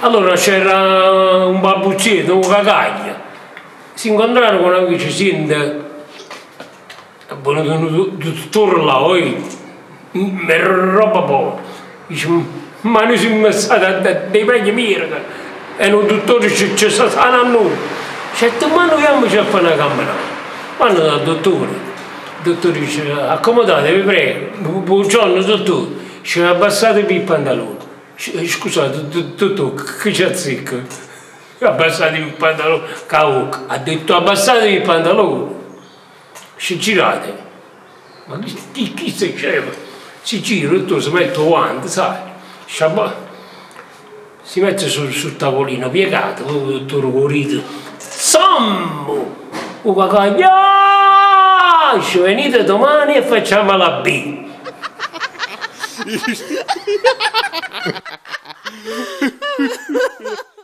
Allora c'era un balbuziente, nu cacaglio, si incontrarono con amici, siente, è venuto nu duttore là, oi, è roba bona, dice ma nuje simm stat dei meglio miereche e nu duttore ce sana a nuje, dicette ma nuje jammece a fa na camminata, vanno dal dottore, il dottore dice accomodatevi prego, buongiorno dottore, dice abbassatevi il pantalone, scusate dottò che c'azzecca, abbassatevi il pantalone cu 'a vocca, ha detto abbassatevi il pantalone, dice girate, ma chisto è scemo, si gira 'o dottore si mette 'o guanto sai, si mette sul tavolino piegato, 'o dottore cu 'o dito, Sammo! 'O cacaglio Aah! Dice venite domani e facciamo la B.